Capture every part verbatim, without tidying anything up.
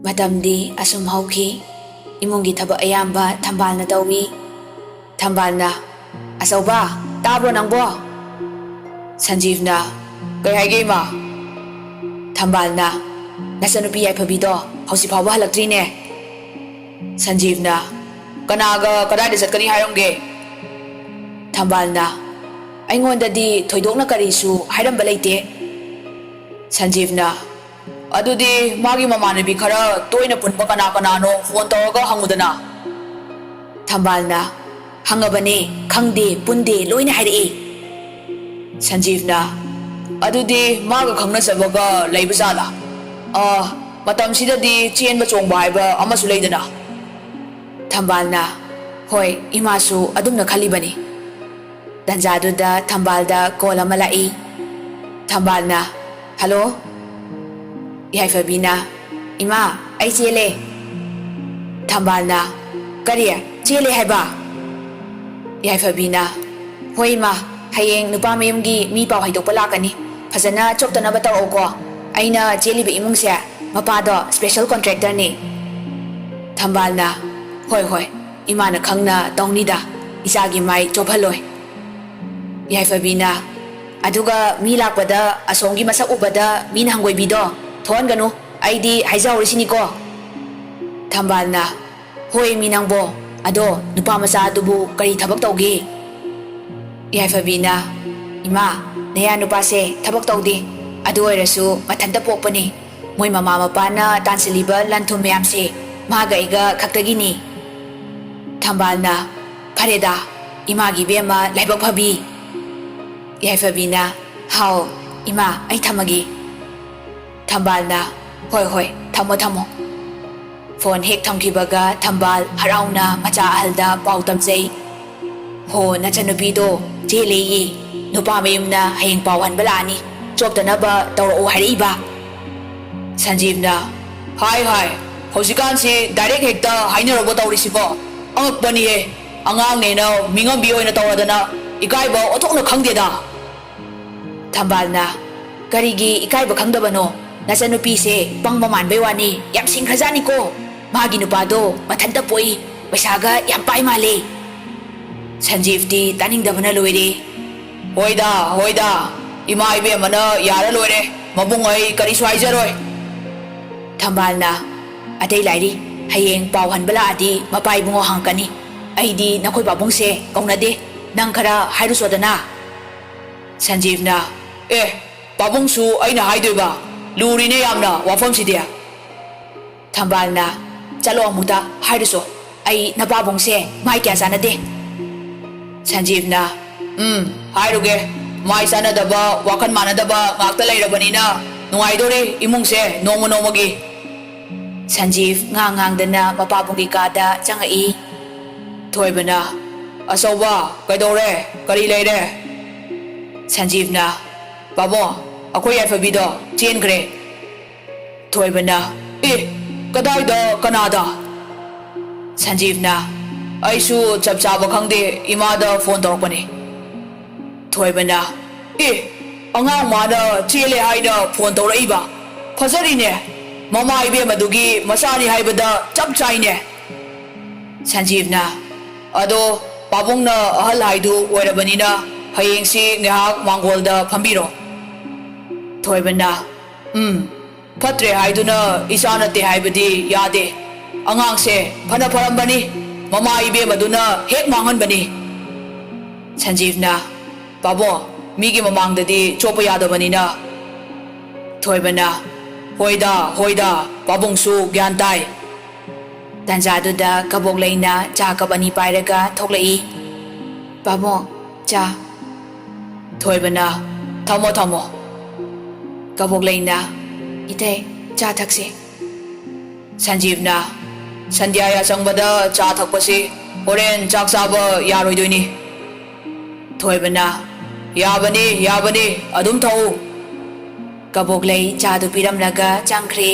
ꯃꯇꯝꯗꯤ ꯑꯁꯨꯝ ꯍꯧꯈꯤ꯫ ꯏꯃꯨꯡꯒꯤ ꯊꯕꯛ ꯑꯌꯥꯝꯕ ꯊꯝꯕꯥꯜꯅ ꯇꯧꯏ꯫ ꯊꯝꯕꯥꯜꯅ, "ꯑꯆꯧꯕ, ꯇꯥꯕ꯭ꯔꯣ ꯅꯪꯕꯣ?" ꯁꯟꯖꯤꯕꯅ, "ꯀꯩ ꯍꯥꯏꯒꯦ, ꯏꯃꯥ?" ꯊꯝꯕꯥꯜꯅ, "ꯅꯆꯟꯅꯨꯄꯤ ꯌꯥꯏꯐꯕꯤꯗꯣ ꯍꯧꯖꯤꯛ ꯐꯥꯎꯕ ꯍꯜꯂꯛꯇ꯭ꯔꯤꯅꯦ꯫" ꯁꯟꯖꯤꯕꯅ, "ꯀꯅꯥꯒ ꯀꯗꯥꯏꯗ ꯆꯠꯀꯅꯤ ꯍꯥꯏꯔꯝꯒꯦ?" ꯊꯝꯕꯥꯜꯅ, "ꯑꯩꯉꯣꯟꯗꯗꯤ ꯊꯣꯏꯗꯣꯛꯅ ꯀꯔꯤꯁꯨ ꯍꯥꯏꯔꯝꯕ ꯂꯩꯇꯦ꯫" ꯁꯟꯖꯤꯕꯅ, "ꯑꯗꯨꯗꯤ ꯃꯥꯒꯤ ꯃꯃꯥꯟꯅꯕꯤ ꯈꯔ ꯇꯣꯏꯅ ꯄꯨꯟꯕ ꯀꯅꯥ ꯀꯅꯥꯅꯣ ꯐꯣꯟ ꯇꯧꯔꯒ ꯍꯪꯉꯨꯗꯅ꯫" ꯊꯝꯕꯥꯜꯅ, "ꯍꯪꯉꯕꯅꯦ, ꯈꯪꯗꯦ, ꯄꯨꯟꯗꯦ, ꯂꯣꯏꯅ ꯍꯥꯏꯔꯛꯏ꯫" ꯁꯟꯖꯤꯕꯅ, "ꯑꯗꯨꯗꯤ ꯃꯥꯒ ꯈꯪꯅꯖꯕꯒ ꯂꯩꯕ ꯖꯥꯠꯂꯥ? ꯑ, ꯃꯇꯝꯁꯤꯗꯗꯤ ꯆꯦꯟꯕ ꯆꯣꯡꯕ ꯍꯥꯏꯕ ꯑꯃꯁꯨ ꯂꯩꯗꯅ꯫" ꯊꯝꯕꯥꯜꯅ, "ꯍꯣꯏ, ꯏꯃꯥꯁꯨ ꯑꯗꯨꯝꯅ ꯈꯜꯂꯤꯕꯅꯤ꯫" ꯇꯟꯖꯥꯗꯨꯗ ꯊꯝꯕꯥꯜꯗ ꯀꯣꯜ ꯑꯃ ꯂꯥꯛꯏ꯫ ꯊꯝꯕꯥꯜꯅ, "ꯍꯜꯂꯣ?" ꯌꯥꯏꯐꯕꯤꯅ, "ꯏꯃꯥ, ꯑꯩ ꯆꯦꯜꯂꯦ꯫" ꯊꯝꯕꯥꯜꯅ, "ꯀꯔꯤ? ꯆꯦꯜꯂꯦ ꯍꯥꯏꯕ?" ꯌꯥꯏꯐꯕꯤꯅ, "ꯍꯣꯏ ꯏꯃꯥ, ꯍꯌꯦꯡ ꯅꯨꯄꯥ ꯃꯌꯨꯝꯒꯤ ꯃꯤ ꯄꯥꯎ ꯍꯩꯗꯣꯛꯄ ꯂꯥꯛꯀꯅꯤ꯫ ꯐꯖꯅ ꯆꯣꯞꯇꯅꯕ ꯇꯧꯔꯛꯎꯀꯣ꯫ ꯑꯩꯅ ꯆꯦꯜꯂꯤꯕ ꯏꯃꯨꯡꯁꯦ ꯃꯄꯥꯗꯣ ꯁ꯭ꯄꯦꯁꯦꯜ ꯀꯣꯟꯇ꯭ꯔꯦꯛꯇꯔꯅꯤ꯫" ꯊꯝꯕꯥꯜꯅ, "ꯍꯣꯏ, ꯍꯣꯏ, ꯏꯃꯥꯅ ꯈꯪꯅ ꯇꯧꯅꯤꯗ, ꯏꯆꯥꯒꯤ ꯃꯥꯏ ꯆꯣꯞꯍꯜꯂꯣꯏ꯫" ꯌꯥꯏꯐꯕꯤꯅ, "ꯑꯗꯨꯒ ꯃꯤ ꯂꯥꯛꯄꯗ ꯑꯁꯣꯝꯒꯤ ꯃꯁꯛ ꯎꯕꯗ ꯃꯤꯅ ꯍꯪꯒꯣꯏꯕꯤꯗꯣ ꯊꯣꯛꯍꯟꯒꯅꯨ, ꯑꯩꯗꯤ ꯍꯥꯏꯖꯍꯧꯔꯤꯁꯤꯅꯤꯀꯣ꯫" ꯊꯝꯕꯥꯜꯅ, "ꯍꯣꯏ ꯃꯤ ꯅꯪꯕꯣ, ꯑꯗꯣ ꯅꯨꯄꯥ ꯃꯆꯥ ꯑꯗꯨꯕꯨ ꯀꯔꯤ ꯊꯕꯛ ꯇꯧꯒꯦ?" ꯌꯥꯏꯐꯕꯤꯅ, "ꯏꯃꯥ, ꯅꯌꯥ ꯅꯨꯄꯥꯁꯦ ꯊꯕꯛ ꯇꯧꯗꯦ, ꯑꯗꯨ ꯑꯣꯏꯔꯁꯨ ꯃꯊꯟꯇ ꯄꯣꯛꯄꯅꯤ꯫ ꯃꯣꯏ ꯃꯃꯥ ꯃꯄꯥꯅ ꯇꯥꯟꯁꯤꯜꯂꯤꯕ ꯂꯟ ꯊꯨꯝ ꯃꯌꯥꯝꯁꯦ ꯃꯥꯒ ꯑꯩꯒ ꯈꯛꯇꯒꯤꯅꯤ꯫" ꯊꯝꯕꯥꯜꯅ, "ꯐꯔꯦꯗ, ꯏꯃꯥꯒꯤ ꯏꯕꯦꯝꯃ ꯂꯥꯏꯕꯛ ꯐꯕꯤ꯫" ꯌꯥꯏꯐꯕꯤꯅ, "ꯍꯥꯎ, ꯏꯃꯥ, ꯑꯩ ꯊꯝꯃꯒꯦ꯫" ꯊꯝꯕꯥꯜꯅ, "ꯍꯣꯏ, ꯍꯣꯏ, ꯊꯝꯃꯣ, ꯊꯝꯃꯣ꯫" ꯐꯣꯟ ꯍꯦꯛ ꯊꯝꯈꯤꯕꯒ ꯊꯝꯕꯥꯜ ꯍꯔꯥꯎꯅ ꯃꯆꯥ ꯑꯍꯜꯗ ꯄꯥꯎ ꯇꯝꯖꯩ꯫ "ꯍꯣ, ꯅꯆꯟꯅꯨꯄꯤꯗꯣ ꯆꯦꯜꯂꯦꯌꯦ꯫ ꯅꯨꯄꯥ ꯃꯌꯨꯝꯅ ꯍꯌꯦꯡ ꯄꯥꯎ ꯍꯟꯕ ꯂꯥꯛꯑꯅꯤ꯫ ꯆꯣꯞꯇꯅꯕ ꯇꯧꯔꯛꯎ ꯍꯥꯏꯔꯛꯏꯕ꯫" ꯁꯟꯖꯤꯕꯅ, "ꯍꯥꯏ, ꯍꯥꯏ, ꯍꯧꯖꯤꯛꯀꯥꯟꯁꯤ ꯗꯥꯏꯔꯦꯛ ꯍꯦꯛꯇ ꯍꯥꯏꯅꯔꯧꯕ ꯇꯧꯔꯤꯁꯤꯕꯣ? ꯑꯉꯛꯄꯅꯤꯍꯦ꯫ ꯑꯉꯥꯡꯅꯦꯅ ꯃꯤꯉꯝꯕꯤ ꯑꯣꯏꯅ ꯇꯧꯔꯗꯅ ꯏꯀꯥꯏꯕ ꯑꯣꯟꯊꯣꯛꯅ ꯈꯪꯗꯦꯗ꯫" ꯊꯝꯕꯥꯜꯅ, "ꯀꯔꯤꯒꯤ ꯏꯀꯥꯏꯕ ꯈꯪꯗꯕꯅꯣ? ꯅꯆꯟꯅꯨꯄꯤꯁꯦ ꯄꯪꯕ ꯃꯥꯟꯕꯩ ꯋꯥꯅꯤ, ꯌꯥꯝ ꯁꯤꯡꯈ꯭ꯔꯖꯥꯠꯅꯤꯀꯣ꯫ ꯃꯥꯒꯤ ꯅꯨꯄꯥꯗꯣ ꯃꯊꯟꯇ ꯄꯣꯛꯏ, ꯄꯩꯁꯥꯒ ꯌꯥꯝ ꯄꯥꯏ ꯃꯥꯜꯂꯦ꯫ ꯁꯟꯖꯤꯕꯇꯤ ꯇꯥꯅꯤꯡꯗꯕꯅ ꯂꯣꯏꯔꯦ꯫ "ꯍꯣꯏꯗ, ꯍꯣꯏꯗ, ꯏꯃꯥ ꯏꯕꯦꯝꯃꯅ ꯌꯥꯔ ꯂꯣꯏꯔꯦ, ꯃꯕꯨꯡ ꯑꯩ ꯀꯔꯤꯁꯨ ꯍꯥꯏꯖꯔꯣꯏ꯫" ꯊꯝꯕꯥꯜꯅ, "ꯑꯇꯩ ꯂꯥꯏꯔꯤ, ꯍꯌꯦꯡ ꯄꯥꯎ ꯍꯟꯕ ꯂꯥꯛꯑꯗꯤ ꯃꯄꯥ ꯏꯕꯨꯡꯉꯣ ꯍꯪꯉꯛꯀꯅꯤ꯫ ꯑꯩꯗꯤ ꯅꯈꯣꯏ ꯄꯥꯕꯨꯡꯁꯦ ꯀꯧꯅꯗꯦ, ꯅꯪ ꯈꯔ ꯍꯥꯏꯔꯨꯆꯣꯗꯅ꯫" ꯁꯟꯖꯤꯕꯅ, "ꯑꯦ, ꯄꯥꯕꯨꯡꯁꯨ ꯑꯩꯅ ꯍꯥꯏꯗꯣꯏꯕ? ꯂꯨꯔꯤꯅꯦ ꯌꯥꯝꯅ ꯋꯥꯐꯝꯁꯤꯗꯤ꯫" ꯊꯝꯕꯥꯜꯅ, "ꯆꯠꯂꯣ, ꯑꯃꯨꯛꯇ ꯍꯥꯏꯔꯨꯆꯣ, ꯑꯩ ꯅꯄꯥꯕꯨꯡꯁꯦ ꯃꯥꯏ ꯀꯌꯥ ꯆꯥꯟꯅꯗꯦ꯫" ꯁꯟꯖꯤꯕꯅ, "ꯎꯝ, ꯍꯥꯏꯔꯨꯒꯦ, ꯃꯥꯏ ꯆꯥꯟꯅꯗꯕ, ꯋꯥꯈꯜ ꯃꯥꯟꯅꯗꯕ ꯉꯥꯛꯇ ꯂꯩꯔꯕꯅꯤꯅ ꯅꯨꯡꯉꯥꯏꯗꯣꯔꯤ ꯏꯃꯨꯡꯁꯦ ꯅꯣꯡꯃ ꯅꯣꯡꯃꯒꯤ꯫" ꯁꯟꯖꯤꯕ ꯉꯥꯡ ꯉꯥꯡꯗꯅ ꯃꯄꯥꯕꯨꯡꯒꯤ ꯀꯥꯗ ꯆꯪꯉꯛꯏ꯫ ꯊꯣꯏꯕꯅ, "ꯑꯆꯧꯕ, ꯀꯩꯗꯧꯔꯦ? ꯀꯔꯤ ꯂꯩꯔꯦ?" ꯁꯟꯖꯤꯕꯅ, "ꯄꯥꯕꯨꯡ, ꯑꯩꯈꯣꯏ ꯌꯥꯏꯐꯕꯤꯗꯣ ꯆꯦꯟꯈ꯭ꯔꯦ꯫" ꯊꯣꯏꯕꯅ, "ꯑꯦ, ꯀꯗꯥꯏꯗ, ꯀꯅꯥꯗ?" ꯁꯟꯖꯤꯕꯅ, "ꯑꯩꯁꯨ ꯆꯞ ꯆꯥꯕ ꯈꯪꯗꯦ, ꯏꯃꯥꯗ ꯐꯣꯟ ꯇꯧꯔꯛꯄꯅꯦ꯫" ꯊꯣꯏꯕꯅ, "ꯑꯦ, ꯑꯉꯥꯡ ꯃꯥꯅ ꯆꯦꯜꯂꯦ ꯍꯥꯏꯅ ꯐꯣꯟ ꯇꯧꯔꯛꯏꯕ? ꯐꯖꯔꯤꯅꯦ, ꯃꯃꯥ ꯏꯕꯦꯝꯃꯗꯨꯒꯤ ꯃꯆꯥꯅꯤ ꯍꯥꯏꯕꯗ ꯆꯞ ꯆꯥꯏꯅꯦ꯫" ꯁꯟꯖꯤꯕꯅ, "ꯑꯗꯣ ꯄꯥꯕꯨꯡꯅ ꯑꯍꯜ ꯍꯥꯏꯗꯨ ꯑꯣꯏꯔꯕꯅꯤꯅ ꯍꯌꯦꯡꯁꯤ ꯉꯥꯏꯍꯥꯛ ꯃꯥꯡꯒꯣꯜꯗ ꯐꯝꯕꯤꯔꯣ꯫" ꯊꯣꯏꯕꯅ, "ꯎꯝ, ꯐꯠꯇ꯭ꯔꯦ ꯍꯥꯏꯗꯨꯅ ꯏꯆꯥ ꯅꯠꯇꯦ ꯍꯥꯏꯕꯗꯤ ꯌꯥꯗꯦ꯫ ꯑꯉꯥꯡꯁꯦ ꯐꯅ ꯐꯔꯝꯕꯅꯤ, ꯃꯃꯥ ꯏꯕꯦꯝꯃꯗꯨꯅ ꯍꯦꯛ ꯃꯥꯡꯍꯟꯕꯅꯤ꯫" ꯁꯟꯖꯤꯕꯅ, "ꯄꯥꯕꯨꯡ, ꯃꯤꯒꯤ ꯃꯃꯥꯡꯗꯗꯤ ꯆꯣꯞꯄ ꯌꯥꯗꯕꯅꯤꯅ꯫" ꯊꯣꯏꯕꯅ, "ꯍꯣꯏꯗ, ꯍꯣꯏꯗ, ꯄꯥꯕꯨꯡꯁꯨ ꯒ꯭ꯌꯥꯟ ꯇꯥꯏ꯫" ꯇꯥꯟꯖꯥꯗꯨꯗ ꯀꯕꯣꯛꯂꯩꯅ ꯆꯥ ꯀꯞ ꯑꯅꯤ ꯄꯥꯏꯔꯒ ꯊꯣꯛꯂꯛꯏ꯫ "ꯄꯥꯕꯨꯡ, ꯆꯥ꯫" ꯊꯣꯏꯕꯅ, "ꯊꯝꯃꯣ, ꯊꯝꯃꯣ꯫" ꯀꯕꯣꯛꯂꯩꯅ, "ꯏꯇꯩ, ꯆꯥ ꯊꯛꯁꯤ꯫" ꯁꯟꯖꯤꯕꯅ, "ꯁꯟꯙ꯭ꯌꯥ ꯌꯥꯆꯪꯕꯗ ꯆꯥ ꯊꯛꯄꯁꯤ ꯍꯣꯔꯦꯟ ꯆꯥꯛ ꯆꯥꯕ ꯌꯥꯔꯣꯏꯗꯣꯏꯅꯤ꯫" ꯊꯣꯏꯕꯅ, "ꯌꯥꯕꯅꯤ, ꯌꯥꯕꯅꯤ, ꯑꯗꯨꯝ ꯊꯛꯎ꯫" ꯀꯕꯣꯛꯂꯩ ꯆꯥꯗꯨ ꯄꯤꯔꯝꯂꯒ ꯆꯪꯈ꯭ꯔꯦ꯫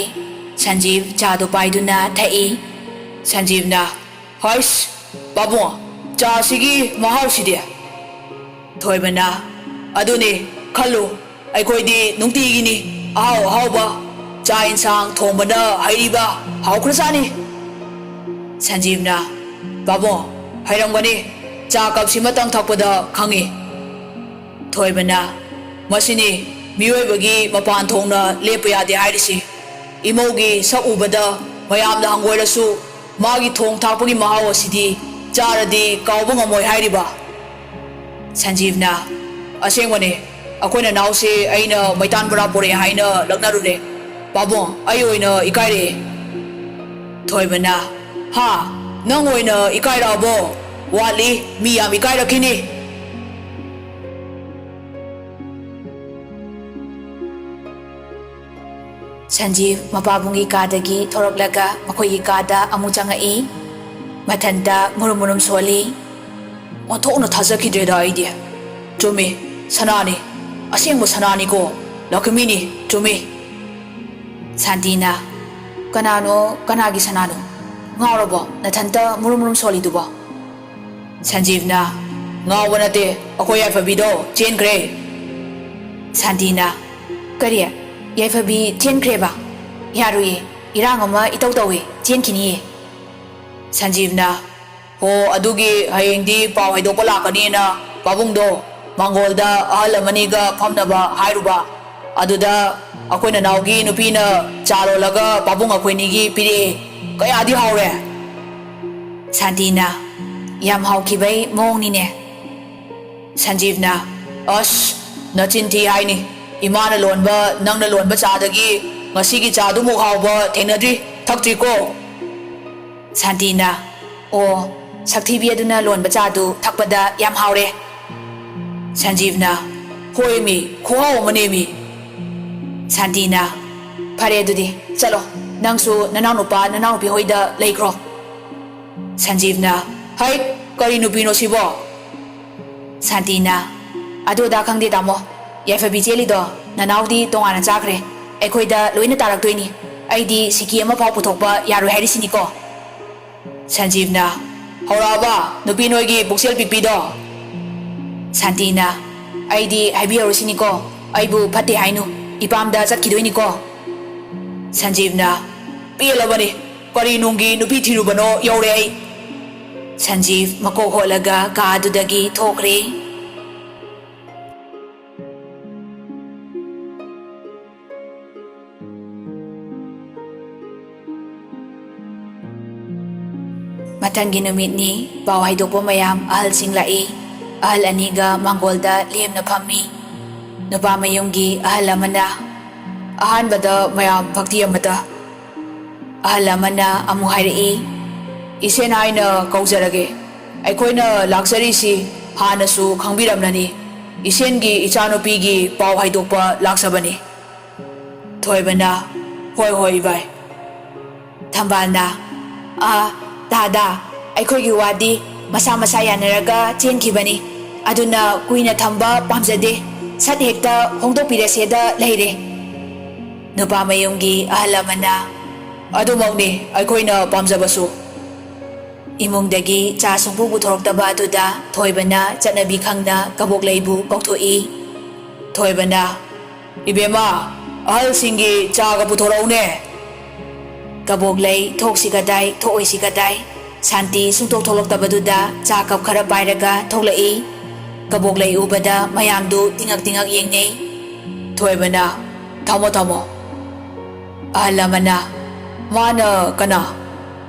ꯁꯟꯖꯤꯕ ꯆꯥꯗꯨ ꯄꯥꯏꯗꯨꯅ ꯊꯛꯏ꯫ ꯁꯟꯖꯤꯕꯅ, "ꯍꯩꯁ, ꯄꯥꯕꯨꯡ, ꯆꯥꯁꯤꯒꯤ ꯃꯍꯥꯎꯁꯤꯗꯤ!" ꯊꯣꯏꯕꯅ, "ꯑꯗꯨꯅꯤ, ꯈꯜꯂꯨ, ꯑꯩꯈꯣꯏꯗꯤ ꯅꯨꯡꯇꯤꯒꯤꯅꯤ ꯑꯍꯥꯎ ꯑꯍꯥꯎꯕ ꯆꯥꯛ ꯏꯟꯁꯥꯡ ꯊꯣꯡꯕꯅ ꯍꯩꯔꯤꯕ ꯍꯥꯎꯈ꯭ꯔꯖꯥꯠꯅꯤ꯫ ꯁꯟꯖꯤꯕꯅ, "ꯄꯥꯕꯨꯡ, ꯍꯩꯔꯝꯒꯅꯤ, ꯆꯥ ꯀꯞꯁꯤꯃꯇꯪ ꯊꯛꯄꯗ ꯈꯪꯉꯤ꯫" ꯊꯣꯏꯕꯅ, "ꯃꯁꯤꯅꯤ ꯃꯤꯑꯣꯏꯕꯒꯤ ꯃꯄꯥꯟ ꯊꯣꯡꯅ ꯂꯦꯞꯄ ꯌꯥꯗꯦ ꯍꯥꯏꯔꯤꯁꯤ꯫ ꯏꯃꯧꯒꯤ ꯁꯛ ꯎꯕꯗ ꯃꯌꯥꯝꯅ ꯍꯪꯒꯣꯏꯔꯁꯨ ꯃꯥꯒꯤ ꯊꯣꯡ ꯊꯥꯛꯄꯒꯤ ꯃꯍꯥꯎ ꯑꯁꯤꯗꯤ ꯆꯥꯔꯗꯤ ꯀꯥꯎꯕ ꯉꯝꯃꯣꯏ ꯍꯥꯏꯔꯤꯕ꯫" ꯁꯟꯖꯤꯕꯅ, "ꯑꯁꯦꯡꯕꯅꯦ, ꯑꯩꯈꯣꯏ ꯅꯅꯥꯎꯁꯦ ꯑꯩꯅ ꯃꯩꯇꯥꯟ ꯕꯣꯔꯥ ꯄꯨꯔꯛꯑꯦ ꯍꯥꯏꯅ ꯂꯛꯅꯔꯨꯔꯦ꯫ ꯄꯥꯕꯨꯡ, ꯑꯩ ꯑꯣꯏꯅ ꯏꯀꯥꯏꯔꯛꯑꯦ꯫" ꯊꯣꯏꯕꯅ, "ꯍꯥ? ꯅꯪ ꯑꯣꯏꯅ ꯏꯀꯥꯏꯔꯛꯑꯕꯣ? ꯋꯥꯠꯂꯤ, ꯃꯤ ꯌꯥꯝ ꯏꯀꯥꯏꯔꯛꯈꯤꯅꯤ꯫" ꯁꯟꯖꯤꯕ ꯃꯄꯥꯕꯨꯡꯒꯤ ꯀꯥꯗꯒꯤ ꯊꯣꯔꯛꯂꯒ ꯃꯈꯣꯏꯒꯤ ꯀꯥꯗ ꯑꯃꯨꯛ ꯆꯪꯉꯛꯏ꯫ ꯃꯊꯟꯇ ꯃꯨꯔꯨꯝ ꯃꯨꯔꯨꯝ ꯁꯣꯜꯂꯤ꯫ "ꯑꯣꯟꯊꯣꯛꯅ ꯊꯥꯖꯈꯤꯗ꯭ꯔꯦꯗ ꯑꯩꯗꯤ꯫ ꯆꯨꯝꯃꯤ, ꯁꯅꯥꯅꯤ, ꯑꯁꯦꯡꯕ ꯁꯅꯥꯅꯤꯀꯣ, ꯂꯛꯈꯃꯤꯅꯤ, ꯆꯨꯝꯃꯤ꯫" ꯁꯥꯟꯇꯤꯅ, "ꯀꯅꯥꯅꯣ, ꯀꯅꯥꯒꯤ ꯁꯅꯥꯅꯣ? ꯉꯥꯎꯔꯕꯣ ꯅꯊꯟꯇ ꯃꯨꯔꯨꯝ ꯃꯨꯔꯨꯝ ꯁꯣꯜꯂꯤꯗꯨꯕꯣ?" ꯁꯟꯖꯤꯕꯅ, "ꯉꯥꯎꯕ ꯅꯠꯇꯦ, ꯑꯩꯈꯣꯏ ꯌꯥꯏꯐꯕꯤꯗꯣ ꯆꯦꯟꯈ꯭ꯔꯦ꯫" ꯁꯥꯟꯇꯤꯅ, "ꯀꯔꯤ? ꯌꯥꯏꯐꯕꯤ ꯆꯦꯟꯈ꯭ꯔꯦꯕ? ꯌꯥꯔꯣꯏꯌꯦ, ꯏꯔꯥꯡ ꯑꯃ ꯏꯇꯧ ꯇꯧꯏ, ꯆꯦꯟꯈꯤꯅꯤꯌꯦ꯫" ꯁꯟꯖꯤꯕꯅ, "ꯍꯣ, ꯑꯗꯨꯒꯤ ꯍꯌꯦꯡꯗꯤ ꯄꯥꯎ ꯍꯥꯏꯗꯣꯛꯄ ꯂꯥꯛꯀꯅꯤꯅ ꯄꯥꯕꯨꯡꯗꯣ ꯃꯥꯡꯒꯣꯜꯗ ꯑꯍꯜ ꯑꯃꯅꯤꯒ ꯐꯝꯅꯕ ꯍꯥꯏꯔꯨꯕ꯫ ꯑꯗꯨꯗ ꯑꯩꯈꯣꯏ ꯅꯅꯥꯎꯒꯤ ꯅꯨꯄꯤꯅ ꯆꯥ ꯂꯣꯜꯂꯒ ꯄꯥꯕꯨꯡ ꯑꯩꯈꯣꯏꯅꯤꯒꯤ ꯄꯤꯔꯛꯑꯦ꯫ ꯀꯌꯥꯗꯤ ꯍꯥꯎꯔꯦ!" ꯁꯥꯟꯇꯤꯅ, "ꯌꯥꯝ ꯍꯥꯎꯈꯤꯕꯩ ꯃꯑꯣꯡꯅꯤꯅꯦ꯫" ꯁꯟꯖꯤꯕꯅ, "ꯑꯁ, ꯅꯆꯤꯟ ꯊꯤ ꯍꯥꯏꯅꯤ꯫ ꯏꯃꯥꯅ ꯂꯣꯟꯕ, ꯅꯪꯅ ꯂꯣꯟꯕ ꯆꯥꯗꯒꯤ ꯉꯁꯤꯒꯤ ꯆꯥꯗꯨꯃꯨꯛ ꯍꯥꯎꯕ ꯊꯦꯡꯅꯗ꯭ꯔꯤ, ꯊꯛꯇ꯭ꯔꯤꯀꯣ꯫" ꯁꯥꯟꯇꯤꯅ, "ꯑꯣ, ꯁꯛꯊꯤꯕꯤ ꯑꯗꯨꯅ ꯂꯣꯟꯕ ꯆꯥꯗꯨ ꯊꯛꯄꯗ ꯌꯥꯝ ꯍꯥꯎꯔꯦ꯫" ꯁꯟꯖꯤꯕꯅ, "ꯍꯣꯏꯃꯤ, ꯈꯨꯍꯥꯎ ꯑꯃꯅꯦꯃꯤ꯫" ꯁꯥꯟꯇꯤꯅ, "ꯐꯔꯦ ꯑꯗꯨꯗꯤ, ꯆꯠꯂꯣ꯫ ꯅꯪꯁꯨ ꯅꯅꯥꯎꯅꯨꯄꯥ ꯅꯅꯥꯎꯅꯨꯄꯤ ꯍꯣꯏꯗ ꯂꯩꯈ꯭ꯔꯣ꯫" ꯁꯟꯖꯤꯕꯅ, "ꯍꯩꯠ, ꯀꯔꯤ ꯅꯨꯄꯤꯅꯣ ꯁꯤꯕꯣ?" ꯁꯥꯟꯇꯤꯅ, "ꯑꯗꯨ ꯑꯗꯥ ꯈꯪꯗꯦ ꯇꯥꯃꯣ꯫ ꯌꯥꯏꯐꯕꯤ ꯆꯦꯜꯂꯤꯗꯣ ꯅꯅꯥꯎꯗꯤ ꯇꯣꯉꯥꯟꯅ ꯆꯥꯈ꯭ꯔꯦ꯫ ꯑꯩꯈꯣꯏꯗ ꯂꯣꯏꯅ ꯇꯥꯔꯛꯇꯣꯏꯅꯤ꯫ ꯑꯩꯗꯤ ꯁꯤꯀꯤ ꯑꯃꯐꯥꯎ ꯄꯨꯊꯣꯛꯄ ꯌꯥꯔꯣꯏ ꯍꯥꯏꯔꯤꯁꯤꯅꯤꯀꯣ꯫" ꯁꯟꯖꯤꯕꯅ, "ꯍꯧꯔꯛꯑꯕ ꯅꯨꯄꯤ ꯅꯣꯏꯒꯤ ꯄꯨꯛꯆꯦꯜ ꯄꯤꯛꯄꯤꯗꯣ?" ꯁꯥꯟꯇꯤꯅ, "ꯑꯩꯗꯤ ꯍꯥꯏꯕꯤꯍꯧꯔꯤꯁꯤꯅꯤꯀꯣ, ꯑꯩꯕꯨ ꯐꯠꯇꯦ ꯍꯥꯏꯅꯨ, ꯏꯄꯥꯝꯗ ꯆꯠꯈꯤꯗꯣꯏꯅꯤꯀꯣ꯫" ꯁꯟꯖꯤꯕꯅ, "ꯄꯦꯜꯂꯕꯅꯤ, ꯀꯔꯤ ꯅꯨꯡꯒꯤ ꯅꯨꯄꯤ ꯊꯤꯔꯨꯕꯅꯣ, ꯌꯧꯔꯦ ꯑꯩ꯫" ꯁꯟꯖꯤꯕ ꯃꯀꯣꯛ ꯍꯣꯠꯂꯒ ꯀꯥ ꯑꯗꯨꯗꯒꯤ ꯊꯣꯛꯈ꯭ꯔꯦ꯫ ꯃꯊꯪꯒꯤ ꯅꯨꯃꯤꯠꯅꯤ꯫ ꯄꯥꯎ ꯍꯥꯏꯗꯣꯛꯄ ꯃꯌꯥꯝ ꯑꯍꯜꯁꯤꯡ ꯂꯥꯛꯏ꯫ ꯑꯍꯜ ꯑꯅꯤꯒ ꯃꯥꯡꯒꯣꯜꯗ ꯂꯦꯝꯅ ꯐꯝꯃꯤ꯫ ꯅꯨꯄꯥ ꯃꯌꯨꯝꯒꯤ ꯑꯍꯜ ꯑꯃꯅ, ꯑꯍꯥꯟꯕꯗ ꯃꯌꯥꯝ ꯚꯛꯇꯤ ꯑꯃꯇ꯫ ꯑꯍꯜ ꯑꯃꯅ ꯑꯃꯨꯛ ꯍꯥꯏꯔꯛꯏ, "ꯏꯁꯦꯟ ꯍꯥꯏꯅ ꯀꯧꯖꯔꯒꯦ꯫ ꯑꯩꯈꯣꯏꯅ ꯂꯥꯛꯆꯔꯤꯁꯤ ꯍꯥꯟꯅꯁꯨ ꯈꯪꯕꯤꯔꯝꯂꯅꯤ꯫ ꯏꯁꯦꯟꯒꯤ ꯏꯆꯥꯅꯨꯄꯤꯒꯤ ꯄꯥꯎ ꯍꯥꯏꯗꯣꯛꯄ ꯂꯥꯛꯆꯕꯅꯤ꯫" ꯊꯣꯏꯕꯅ, "ꯍꯣꯏ, ꯍꯣꯏ, ꯏꯕꯥꯏ꯫" ꯊꯝꯕꯥꯜꯅ, "ꯑꯥ, ꯇꯥꯗꯥ, ꯑꯩꯈꯣꯏꯒꯤ ꯋꯥꯗꯤ ꯃꯁꯥ ꯃꯁꯥ ꯌꯥꯅꯔꯒ ꯆꯦꯟꯈꯤꯕꯅꯤ꯫ ꯑꯗꯨꯅ ꯀꯨꯏꯅ ꯊꯝꯕ ꯄꯥꯝꯖꯗꯦ꯫ ꯁꯠ ꯍꯦꯛꯇ ꯍꯣꯡꯗꯣꯛꯄꯤꯔꯁꯦꯗ ꯂꯩꯔꯦ꯫" ꯅꯨꯄꯥ ꯃꯌꯨꯝꯒꯤ ꯑꯍꯜ ꯑꯃꯅ, "ꯑꯗꯨꯃꯛꯅꯤ ꯑꯩꯈꯣꯏꯅ ꯄꯥꯝꯖꯕꯁꯨ꯫" ꯏꯃꯨꯡꯗꯒꯤ ꯆꯥ ꯁꯨꯡꯄꯨ ꯄꯨꯊꯣꯔꯛꯇꯕ ꯑꯗꯨꯗ ꯊꯣꯏꯕꯅ ꯆꯠꯅꯕꯤ ꯈꯪꯅ ꯀꯕꯣꯛꯂꯩꯕꯨ ꯀꯧꯊꯣꯛꯏ꯫ ꯊꯣꯏꯕꯅ, "ꯏꯕꯦꯝꯃ, ꯑꯍꯜꯁꯤꯡꯒꯤ ꯆꯥꯒ ꯄꯨꯊꯣꯔꯛꯎꯅꯦ꯫" ꯀꯕꯣꯛꯂꯩ ꯊꯣꯛꯁꯤ ꯀꯗꯥꯏ, ꯊꯣꯛꯑꯣꯏꯁꯤ ꯀꯗꯥꯏ, ꯁꯥꯟꯇꯤ ꯁꯨꯡꯊꯣꯛ ꯊꯣꯛꯂꯛꯇꯕꯗꯨꯗ ꯆꯥ ꯀꯞ ꯈꯔ ꯄꯥꯏꯔꯒ ꯊꯣꯛꯂꯛꯏ꯫ ꯀꯕꯣꯛꯂꯩ ꯎꯕꯗ ꯃꯌꯥꯝꯗꯨ ꯇꯤꯉꯛ ꯇꯤꯉꯛ ꯌꯦꯡꯅꯩ꯫ ꯊꯣꯏꯕꯅ, "ꯊꯝꯃꯣ, ꯊꯝꯃꯣ꯫" ꯑꯍꯜ ꯑꯃꯅ, "ꯃꯥꯅ ꯀꯅꯥ?"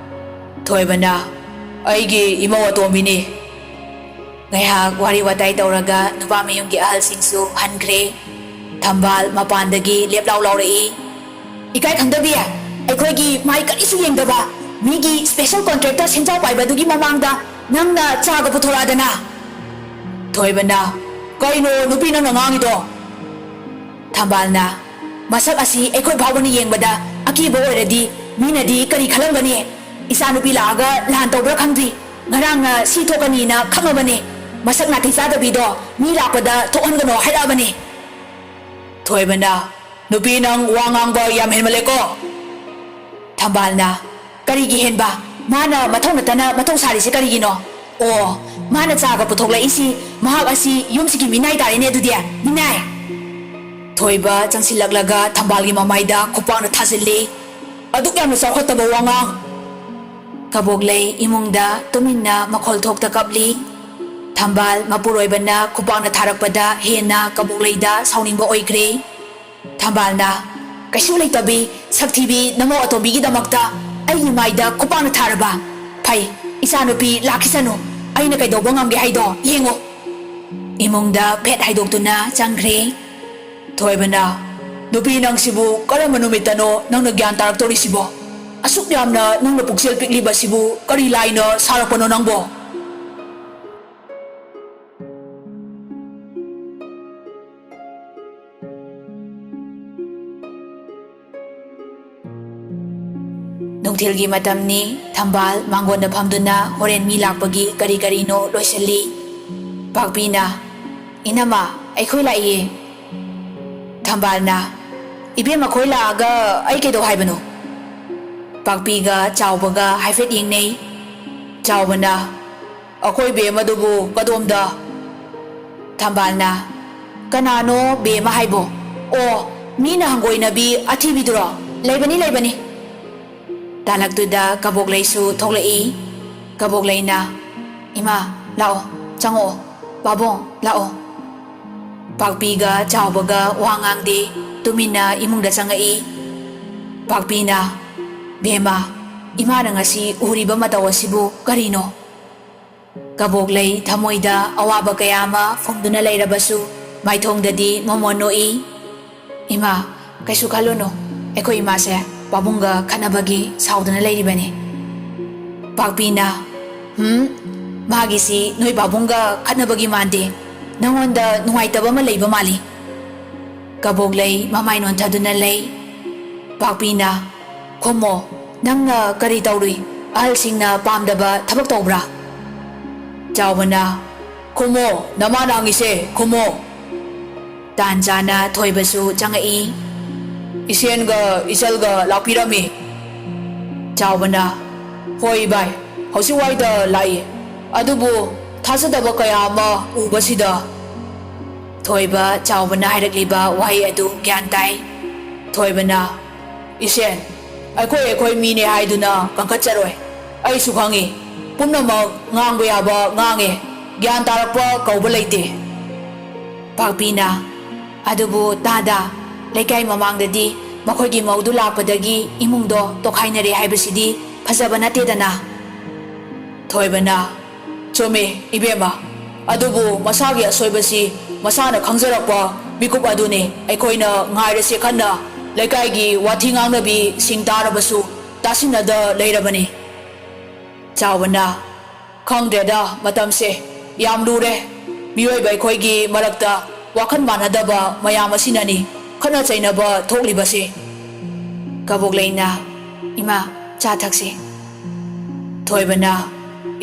ꯊꯣꯏꯕꯅ, "ꯑꯩꯒꯤ ꯏꯃꯧ ꯑꯇꯣꯝꯕꯤꯅꯤ꯫" ꯉꯥꯏꯍꯥꯛ ꯋꯥꯔꯤ ꯋꯥꯇꯥꯏ ꯇꯧꯔꯒ ꯅꯨꯄꯥ ꯃꯌꯨꯝꯒꯤ ꯑꯍꯜꯁꯤꯡꯁꯨ ꯍꯟꯈ꯭ꯔꯦ꯫ ꯊꯝꯕꯥꯜ ꯃꯄꯥꯟꯗꯒꯤ ꯂꯦꯞꯂꯥꯎ ꯂꯥꯎꯔꯛꯏ꯫ "ꯏꯀꯥꯏ ꯈꯪꯗꯕꯤ, ꯑꯩꯈꯣꯏꯒꯤ ꯃꯥꯏ ꯀꯔꯤꯁꯨ ꯌꯦꯡꯗꯕ, ꯃꯤꯒꯤ special contractor ꯁꯦꯟꯖꯥꯎ ꯄꯥꯏꯕꯗꯨꯒꯤ ꯃꯃꯥꯡꯗ ꯅꯪꯅ ꯆꯥꯒ ꯄꯨꯊꯣꯔꯛꯑꯗꯅ?" ꯊꯣꯏꯕꯅ, "ꯀꯩꯅꯣ ꯅꯨꯄꯤ ꯅꯪꯅ ꯉꯥꯡꯉꯤꯗꯣ?" ꯊꯝꯕꯥꯜꯅ, "ꯃꯁꯛ ꯑꯁꯤ ꯑꯩꯈꯣꯏ ꯐꯥꯎꯕꯅ ꯌꯦꯡꯕꯗ ꯑꯀꯤꯕ ꯑꯣꯏꯔꯗꯤ ꯃꯤꯅꯗꯤ ꯀꯔꯤ ꯈꯜꯂꯝꯒꯅꯤ? ꯏꯆꯥꯅꯨꯄꯤ ꯂꯥꯛꯑꯒ ꯂꯥꯟ ꯇꯧꯕ꯭ꯔꯥ ꯈꯪꯗ꯭ꯔꯤ꯫ ꯉꯔꯥꯡꯅ ꯁꯤ ꯊꯣꯛꯀꯅꯤꯅ ꯈꯪꯉꯕꯅꯤ꯫ ꯃꯁꯛ ꯅꯥꯇꯩ ꯆꯥꯗꯕꯤꯗꯣ ꯃꯤ ꯂꯥꯛꯄꯗ ꯊꯣꯛꯍꯟꯒꯅꯣ ꯍꯥꯏꯔꯛꯑꯕꯅꯤ꯫" ꯊꯣꯏꯕꯅ, "ꯅꯨꯄꯤ ꯅꯪ ꯋꯥ ꯉꯥꯡꯕ ꯌꯥꯝ ꯍꯦꯟꯃꯜꯂꯦꯀꯣ꯫" ꯊꯝꯕꯥꯜꯅ, "ꯀꯔꯤꯒꯤ ꯍꯦꯟꯕ? ꯃꯥꯅ ꯃꯊꯧ ꯅꯠꯇꯅ ꯃꯊꯧ ꯁꯥꯔꯤꯁꯤ ꯀꯔꯤꯒꯤꯅꯣ? ꯑꯣ, ꯃꯥꯅ ꯆꯥꯒ ꯄꯨꯊꯣꯛꯂꯛꯏꯁꯤ, ꯃꯍꯥꯛ ꯑꯁꯤ ꯌꯨꯝꯁꯤꯒꯤ ꯃꯤꯅꯥꯏ ꯇꯥꯔꯦꯅꯦ ꯑꯗꯨꯗꯤ, ꯃꯤꯅꯥꯏ!" ꯊꯣꯏꯕ ꯆꯪꯁꯤꯜꯂꯛꯂꯒ ꯊꯝꯕꯥꯜꯒꯤ ꯃꯃꯥꯏꯗ ꯈꯨꯄꯥꯛꯅ ꯊꯥꯖꯤꯜꯂꯤ꯫ "ꯑꯗꯨꯛ ꯌꯥꯝꯅ ꯆꯥꯎꯈꯠꯇꯕ ꯋꯥꯉꯥꯡ!" ꯀꯕꯣꯛꯂꯩ ꯏꯃꯨꯡꯗ ꯇꯨꯃꯤꯟꯅ ꯃꯈꯣꯜ ꯊꯣꯛꯇ ꯀꯞꯂꯤ꯫ ꯊꯝꯕꯥꯜ ꯃꯄꯨꯔꯣꯏꯕꯅ ꯈꯨꯄꯥꯛꯅ ꯊꯥꯔꯛꯄꯗ ꯍꯦꯟꯅ ꯀꯕꯣꯛꯂꯩꯗ ꯁꯥꯎꯅꯤꯡꯕ ꯑꯣꯏꯈ꯭ꯔꯦ꯫ ꯊꯝꯕꯥꯜꯅ, "ꯀꯩꯁꯨ ꯂꯩꯇꯕꯤ, ꯁꯛꯊꯤꯕꯤ ꯅꯃꯧ ꯑꯇꯣꯝꯕꯤꯒꯤꯗꯃꯛꯇ ꯑꯩꯒꯤ ꯃꯥꯏꯗ ꯈꯨꯄꯥꯛꯅ ꯊꯥꯔꯕ? ꯐꯩ, ꯏꯆꯥꯅꯨꯄꯤ ꯂꯥꯛꯈꯤꯁꯅꯨ, ꯑꯩꯅ ꯀꯩꯗꯧꯕ ꯉꯝꯒꯦ ꯍꯥꯏꯗꯣ ꯌꯦꯡꯉꯨ!" ꯏꯃꯨꯡꯗ ꯐꯦꯠ ꯍꯥꯏꯗꯣꯛꯇꯨꯅ ꯆꯪꯈ꯭ꯔꯦ꯫ ꯊꯣꯏꯕꯅ, "ꯅꯨꯄꯤ ꯅꯪꯁꯤꯕꯨ ꯀꯔꯝꯕ ꯅꯨꯃꯤꯠꯇꯅꯣ ꯅꯪꯅ ꯒ꯭ꯌꯥꯟ ꯇꯥꯔꯛꯇꯧꯔꯤꯁꯤꯕꯣ? ꯑꯁꯨꯛ ꯌꯥꯝꯅ ꯅꯪꯅ ꯄꯨꯛꯆꯦꯜ ꯄꯤꯛꯂꯤꯕꯁꯤꯕꯨ ꯀꯔꯤ ꯂꯥꯏꯅ ꯁꯥꯔꯛꯄꯅꯣ ꯅꯪꯕꯣ?" ꯅꯨꯡꯊꯤꯜꯒꯤ ꯃꯇꯝꯅꯤ꯫ ꯊꯝꯕꯥꯜ ꯃꯥꯡꯒꯣꯟꯗ ꯐꯝꯗꯨꯅ ꯍꯣꯔꯦꯟ ꯃꯤ ꯂꯥꯛꯄꯒꯤ ꯀꯔꯤ ꯀꯔꯤꯅꯣ ꯂꯣꯏꯁꯤꯜꯂꯤ꯫ ꯄꯥꯛꯄꯤꯅ, "ꯏꯅꯝꯃ, ꯑꯩꯈꯣꯏ ꯂꯥꯛꯏꯌꯦ꯫" ꯊꯝꯕꯥꯜꯅ, "ꯏꯕꯦꯝ, ꯑꯩꯈꯣꯏ ꯂꯥꯛꯑꯒ ꯑꯩ ꯀꯩꯗꯧ ꯍꯥꯏꯕꯅꯣ?" ꯄꯥꯛꯄꯤꯒ ꯆꯥꯎꯕꯒ ꯍꯥꯏꯐꯦꯠ ꯌꯦꯡꯅꯩ꯫ ꯆꯥꯎꯕꯅ, "ꯑꯩꯈꯣꯏ ꯕꯦꯝꯃꯗꯨꯕꯨ ꯀꯗꯣꯝꯗ?" ꯊꯝꯕꯥꯜꯅ, "ꯀꯅꯥꯅꯣ ꯕꯦꯝꯃ ꯍꯥꯏꯕꯣ? ꯑꯣ, ꯃꯤꯅ ꯍꯪꯒꯣꯏꯅꯕꯤ ꯑꯊꯤꯕꯤꯗꯨꯔꯣ? ꯂꯩꯕꯅꯤ, ꯂꯩꯕꯅꯤ꯫" ꯇꯥꯂꯛꯇꯨꯗ ꯀꯕꯣꯛꯂꯩꯁꯨ ꯊꯣꯛꯂꯛꯏ꯫ ꯀꯕꯣꯛꯂꯩꯅ, "ꯏꯃꯥ, ꯂꯥꯛꯑꯣ, ꯆꯪꯉꯛꯑꯣ꯫ ꯄꯥꯕꯨꯡ, ꯂꯥꯛꯑꯣ꯫" ꯄꯥꯛꯄꯤꯒ ꯆꯥꯎꯕꯒ ꯋꯥ ꯉꯥꯡꯗꯦ, ꯇꯨꯃꯤꯟꯅ ꯏꯃꯨꯡꯗ ꯆꯪꯉꯛꯏ꯫ ꯄꯥꯛꯄꯤꯅ, "ꯕꯦꯝꯃ, ꯏꯃꯥꯅ ꯉꯁꯤ ꯎꯔꯤꯕ ꯃꯇꯧ ꯑꯁꯤꯕꯨ ꯀꯔꯤꯅꯣ?" ꯀꯕꯣꯛꯂꯩ ꯊꯃꯣꯏꯗ ꯑꯋꯥꯕ ꯀꯌꯥ ꯑꯃ ꯐꯨꯝꯗꯨꯅ ꯂꯩꯔꯕꯁꯨ ꯃꯥꯏꯊꯣꯡꯗꯗꯤ ꯃꯣꯃꯣꯟ ꯅꯣꯛꯏ꯫ "ꯏꯃꯥ, ꯀꯩꯁꯨ ꯈꯜꯂꯨꯅꯨ꯫ ꯑꯩꯈꯣꯏ ꯏꯃꯥꯁꯦ ꯄꯥꯕꯨꯡꯒ ꯈꯠꯅꯕꯒꯤ ꯁꯥꯎꯗꯨꯅ ꯂꯩꯔꯤꯕꯅꯤ꯫" ꯄꯥꯛꯄꯤꯅ, "ꯍꯨꯝ, ꯃꯥꯒꯤꯁꯤ ꯅꯣꯏ ꯄꯥꯕꯨꯡꯒ ꯈꯠꯅꯕꯒꯤ ꯃꯥꯟꯗꯦ꯫ ꯅꯉꯣꯟꯗ ꯅꯨꯡꯉꯥꯏꯇꯕ ꯑꯃ ꯂꯩꯕ ꯃꯥꯜꯂꯤ꯫" ꯀꯕꯣꯛꯂꯩ ꯃꯃꯥꯏ ꯅꯣꯟꯊꯗꯨꯅ ꯂꯩ꯫ ꯄꯥꯛꯄꯤꯅ, "ꯈꯨꯝꯃꯣ, ꯅꯪꯅ ꯀꯔꯤ ꯇꯧꯔꯨꯏ? ꯑꯍꯜꯁꯤꯡꯅ ꯄꯥꯝꯗꯕ ꯊꯕꯛ ꯇꯧꯕ꯭ꯔꯥ?" ꯆꯥꯎꯕꯅ, "ꯈꯨꯝꯃꯣ, ꯅꯃꯥꯅ ꯍꯪꯉꯤꯁꯦ ꯈꯨꯝꯃꯣ꯫" ꯇꯥꯟ ꯆꯥꯅ ꯊꯣꯏꯕꯁꯨ ꯆꯪꯉꯛꯏ꯫ "ꯏꯆꯦꯟꯒ ꯏꯆꯜꯒ ꯂꯥꯛꯄꯤꯔꯝꯃꯤ꯫" ꯆꯥꯎꯕꯅ, "ꯍꯣꯏ ꯏꯕꯥꯏ, ꯍꯧꯖꯤꯛ ꯋꯥꯏꯗ ꯂꯥꯛꯏ꯫ ꯑꯗꯨꯕꯨ ꯊꯥꯖꯗꯕ ꯀꯌꯥ ꯑꯃ ꯎꯕꯁꯤꯗ꯫" ꯊꯣꯏꯕ ꯆꯥꯎꯕꯅ ꯍꯥꯏꯔꯛꯂꯤꯕ ꯋꯥꯍꯩ ꯑꯗꯨ ꯒ꯭ꯌꯥꯟ ꯇꯥꯏ꯫ ꯊꯣꯏꯕꯅ, "ꯏꯁꯦꯟ, ꯑꯩꯈꯣꯏ ꯑꯩꯈꯣꯏ ꯃꯤꯅꯦ ꯍꯥꯏꯗꯨꯅ ꯀꯟꯈꯠꯆꯔꯣꯏ꯫ ꯑꯩꯁꯨ ꯈꯪꯏ, ꯄꯨꯝꯅꯃꯛ ꯉꯥꯡꯕ ꯌꯥꯕ ꯉꯥꯡꯉꯦ꯫ ꯒ꯭ꯌꯥꯟ ꯇꯥꯔꯛꯄ ꯀꯧꯕ ꯂꯩꯇꯦ꯫" ꯄꯥꯛꯄꯤꯅ, "ꯑꯗꯨꯕꯨ ꯇꯥꯗ, ꯂꯩꯀꯥꯏ ꯃꯃꯥꯡꯗꯗꯤ ꯃꯈꯣꯏꯒꯤ ꯃꯧꯗꯨ ꯂꯥꯛꯄꯗꯒꯤ ꯏꯃꯨꯡꯗꯣ ꯇꯣꯈꯥꯏꯅꯔꯦ ꯍꯥꯏꯕꯁꯤꯗꯤ ꯐꯖꯕ ꯅꯠꯇꯦꯗꯅ꯫" ꯊꯣꯏꯕꯅ, "ꯆꯨꯝꯃꯤ, ꯏꯕꯦꯝꯃ꯫ ꯑꯗꯨꯕꯨ ꯃꯁꯥꯒꯤ ꯑꯁꯣꯏꯕꯁꯤ ꯃꯁꯥꯅ ꯈꯪꯖꯔꯛꯄ ꯃꯤꯀꯨꯞ ꯑꯗꯨꯅꯤ꯫ ꯑꯩꯈꯣꯏꯅ ꯉꯥꯏꯔꯁꯦ ꯈꯟꯅ ꯂꯩꯀꯥꯏꯒꯤ ꯋꯥꯊꯤ ꯉꯥꯡꯅꯕꯤꯁꯤꯡ ꯇꯥꯔꯕꯁꯨ ꯇꯥꯁꯤꯟꯅꯗ ꯂꯩꯔꯕꯅꯤ꯫" ꯆꯥꯎꯕꯅ, "ꯈꯪꯗ꯭ꯔꯦꯗ, ꯃꯇꯝꯁꯦ ꯌꯥꯝ ꯂꯨꯔꯦ꯫ ꯃꯤꯑꯣꯏꯕ ꯑꯩꯈꯣꯏꯒꯤ ꯃꯔꯛꯇ ꯋꯥꯈꯜ ꯃꯥꯟꯅꯗꯕ ꯃꯌꯥꯝ ꯑꯁꯤꯅꯅꯤ ꯈꯠꯅ ꯆꯩꯅꯕ ꯊꯣꯛꯂꯤꯕꯁꯦ꯫" ꯀꯕꯣꯛꯂꯩꯅ, "ꯏꯃꯥ, ꯆꯥ ꯊꯛꯁꯤ꯫" ꯊꯣꯏꯕꯅ,